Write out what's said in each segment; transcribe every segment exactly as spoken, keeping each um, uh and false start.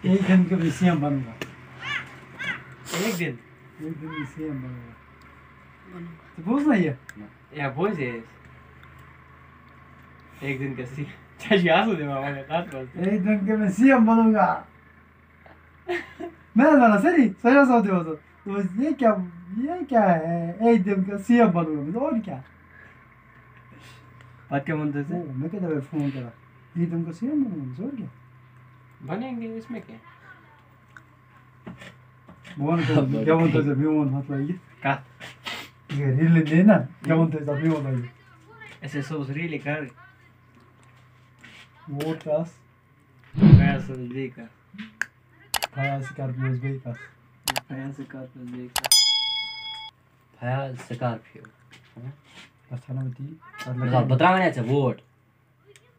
ایک دن کا میں سی ایم بنوں گا۔ ایک دن؟ ایک دن میں سی ایم بنوں گا۔ ژٕ بوز نا یہِ؟ یا بوزے أسۍ۔ ایک دن کا سی، ژےٚ چھُے اَصٕل دِوان وَنان تَتھ منٛز تہِ۔ ایک دن کا میں سی ایم بنوں گا۔ میں حظ وَنان سٲری، سٲری ہسا وَنان۔ دوٚپمَس، یہ کیا، یہ کیا ہے؟ ایک دن کا سی ایم بنوں گا۔ اور کیا؟ پَتہٕ کیٛاہ ووٚن تۄہہِ ژےٚ؟ او، مےٚ کیٛاہ دَپے فون کَران؟ ایک دن کا سی ایم بنوں گا، اور کیا؟ بنیں گے، اس میں کیا؟ بہٕ وَنہٕ تۄہہِ، کیٛاہ ووٚن تۄہہِ ژےٚ میون مسلہٕ یہِ؟ کَتھ؟ یہِ ریٖلہِ دِنۍ نا، کیٛاہ ووٚن تۄہہِ ژےٚ میون یہِ؟ اَسہِ ہسا اوس ریٖلہِ کَرٕنۍ۔ ووٹ کَس؟ فیاض صٲبَس بیٚیہِ کَتھ۔ فیاض سکارپیوَس بیٚیہِ کَتھ؟ فیاض سکارپیوَس بیٚیہِ کَتھ؟ فیاض سکارپیو۔ بس ژھانڈو تی۔ بہٕ ترٛاوَن یا ژےٚ ووٹ؟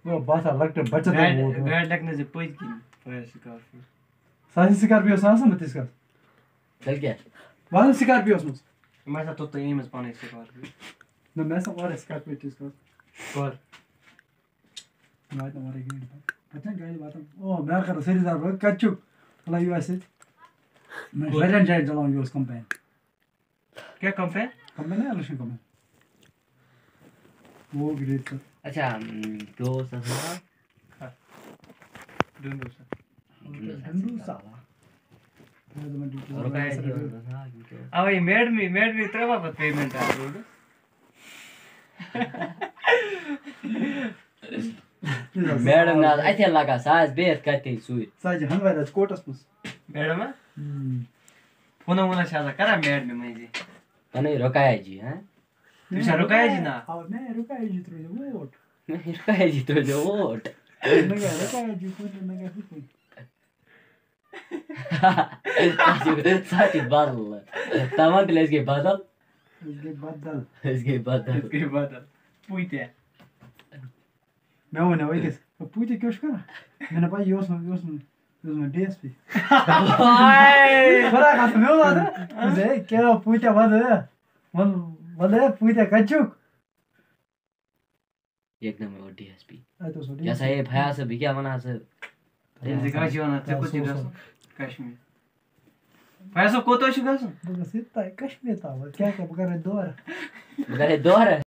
نو، بہٕ ہسا لۄکٹٮ۪ن بَچَن تہِ گاڑِ، ووٹ۔ گاڑِ لَگہِ نہٕ زِ پٔتۍ کِنۍ فیاض سکارپیو۔ سُہ آسہِ سکارپیو، سُہ آسان نہٕ تِژھ کَتھ۔ تیٚلہِ کیٛاہ؟ بہٕ آسان سکارپیوَس منٛز۔ مےٚ ہسا توٚت تۄہہِ ییٚمِس پَنٕنۍ سکارپیو۔ نہ، مےٚ ہسا اورَے سکارپیو تِژھ کَتھ۔ کَر؟ واتہِ نہٕ اورَے گٲڑۍ پَتہٕ۔ پَتہٕ چھَنہٕ گاڑِ واتان۔ او، مےٚ کَرو سٲری زار، بہٕ کَتہِ چھُکھ؟ مطلب، یہِ آسہِ ییٚتہِ۔ مےٚ چھُ کوٚت؟ واریاہَن جایَن چلاوُن، یہِ اوس کَمپین۔ کیٛاہ کَمپین؟ کَمپین ہے، الیکشن کَمپین۔ وہ گریٹ کر۔ اچھا، ام، کیٛاہ اوس تَتھ ناو؟ ڈُنڈو سا۔ ڈُنڈو سا۔ رُکایا تھی اوس تَتھ ناو، کیٛاہ اوس؟ اَوَے میڈمٕے، میڈمٕے ترٛٲووا پَتہٕ پیمنٹ اَتھ روڈَس؟ میڈم نہ حظ، اَتھے لگان، سۄ آسہِ بِہِتھ کَتہِ سۭتۍ۔ سۄ حظ چھِ ہَنٛدوارِ حظ کوٹَس منٛز۔ میڈم ہا؟ ہُم۔ فونہ وونہ چھِ آسان کران میڈمہِ مٔنٛزی۔ پَنٕنۍ رُقیہ جی، ہاں؟ تٔمِس چھا رُقیہ جی ناو؟ آ، مےٚ رُقیہ جی ترٛٲوزیو ووٹ۔ مےٚ رُقیہ جی ترٛٲوزیو ووٹ۔ نہ گٔے رُقیہ جی کُن تہٕ نہ گٔے ہُہ کُن۔ سۄ چھِ بدل۔ تَمام تیٚلہِ أسۍ گٔے بدل۔ أسۍ گٔے بدل۔ أسۍ گٔے بدل۔ أسۍ گٔے بدل۔ پوٗتیٛاہ۔ مےٚ ووٚن أکِس، "پوٗتیٛاہ کیٛاہ چھُ کران؟" مےٚ نہ پَے، یہِ اوس نہٕ، یہِ اوس نہٕ، یہِ اوس نہٕ ڈی ایس پی۔ ہاے! خۄدا قسم، مےٚ ووٚن اَتھ، دوٚپُس، "ہے، کیٛاہ پوٗتیٛاہ وَدٕ؟ وَن، وَدٕ ہے، پوٗتیٛاہ کَتہِ چھُکھ؟" ییٚتہِ نہٕ مےٚ اوس ڈی ایس پی۔ اَتہِ اوس نہٕ یہِ ہسا، ڈی ایس پی۔ ہے، فیاض صٲب، بہٕ کیٛاہ وَنہٕ ہا ژٕ؟ تیٚلہِ ژٕ کَتہِ چھِ وَنان، ژےٚ کوٚت چھِ گژھُن؟ کشمیٖر۔ فیاض صٲب، کوٚت حظ چھُ گژھُن؟ بہٕ گژھٕ ییٚتہِ تام، کشمیٖر تام، وۄنۍ کیٛاہ کیٛاہ، بہٕ کَرٕ اَتہِ دورٕ۔ بہٕ کَرٕ اَتہِ دورٕ۔